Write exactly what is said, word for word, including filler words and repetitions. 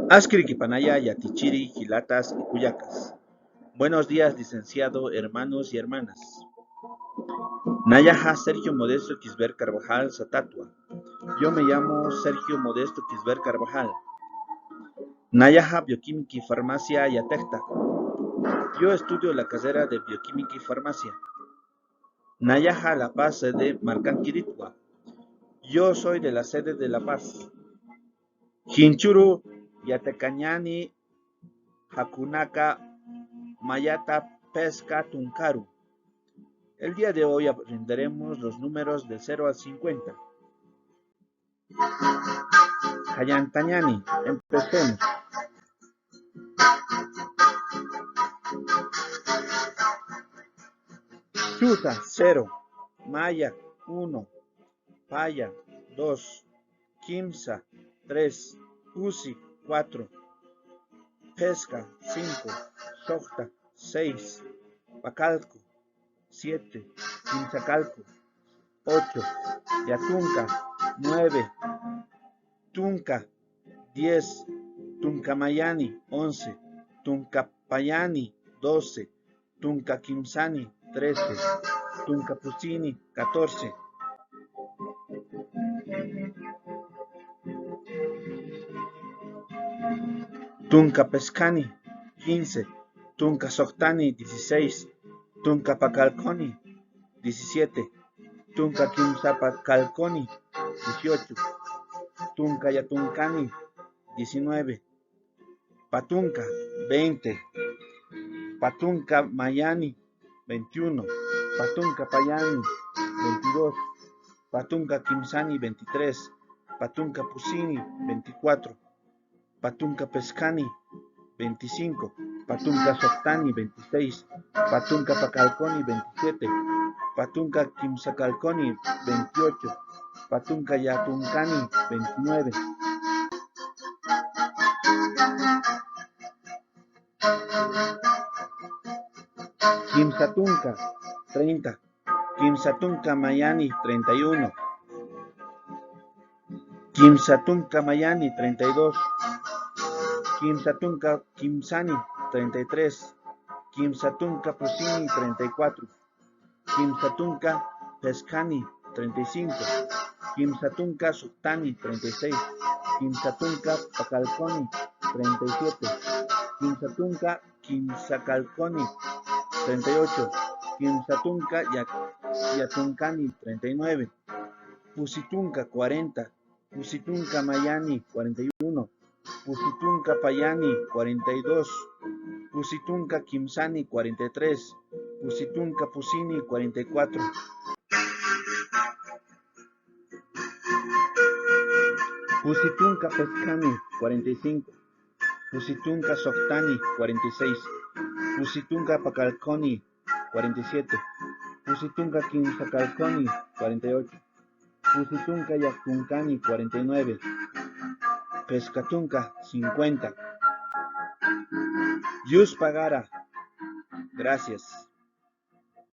Askirkipanaya yatichiri jilatas y kullakas. Buenos días, licenciado, hermanos y hermanas. Nayaxa Sergio Modesto Quisbert Carvajal Satatwa. Yo me llamo Sergio Modesto Quisbert Carvajal. Nayaxa Bioquímica y Farmacia yatexta. Yo estudio la carrera de Bioquímica y Farmacia. Nayaxa La Paz, sede Marcanquiritwa. Yo soy de la sede de La Paz. Jinchuru yatakañani jakunaka mayata pesca tunkaru. El día de hoy aprenderemos los números de cero al cincuenta. Jayantañani, empecemos. Chusa, cero. Maya, uno. Paya, dos. Kimsa, tres. Pusi, cuatro. Pesca, cinco. Sokta, seis. Pakalku, siete. Kimsakalku, ocho. Yatunka, nueve. Tunka, diez. Tunka mayani, once. Tunka payani, doce. Tunka kimsani, trece. Tunka pusini, catorce. Tunka pescani, quince. Tunka soktani, dieciséis. Tunka pakalkoni, diecisiete. Tunka kimsa pakalkoni, dieciocho. Tunka yatunkani, diecinueve. Patunka, veinte. Patunka mayani, veintiuno. Patunka payani, veintidós. Patunka kimsani, veintitrés. Patunka pusini, veinticuatro. Patunka pescani, veinticinco. Patunka soktani, veintiséis. Patunka pakalkoni, veintisiete. Patunka kimsakalkoni, veintiocho. Patunka yatunkani, veintinueve. Kimsa tunka, treinta. Kimsa tunka mayani, treinta y uno. Kimsa tunka mayani, treinta y dos. Kimsa tunka kimsani, treinta y tres. Kimsa tunka pusini, treinta y cuatro. Kimsa tunka pescani, treinta y cinco. Kimsa tunka soktani, treinta y seis. Kimsa tunka pakalkoni, treinta y siete. Kimsa tunka kimsakalkoni, treinta y ocho. Kimsa tunka ya-, yatunkani, treinta y nueve. Pusi tunka, cuarenta. Pusi tunka mayani, cuarenta y uno. Pusi tunka payani, cuarenta y dos. Pusi tunka kimsani, cuarenta y tres. Pusi tunka pusini, cuarenta y cuatro. Pusi tunka pescani, cuarenta y cinco. Pusi tunka soktani, cuarenta y seis. Pusi tunka pakalkoni, cuarenta y siete. Pusi tunka kimsakalkoni, cuarenta y ocho. Pusi tunka yatunkani, cuarenta y nueve. Pesca tunka, cincuenta. Yuspaxara. Gracias.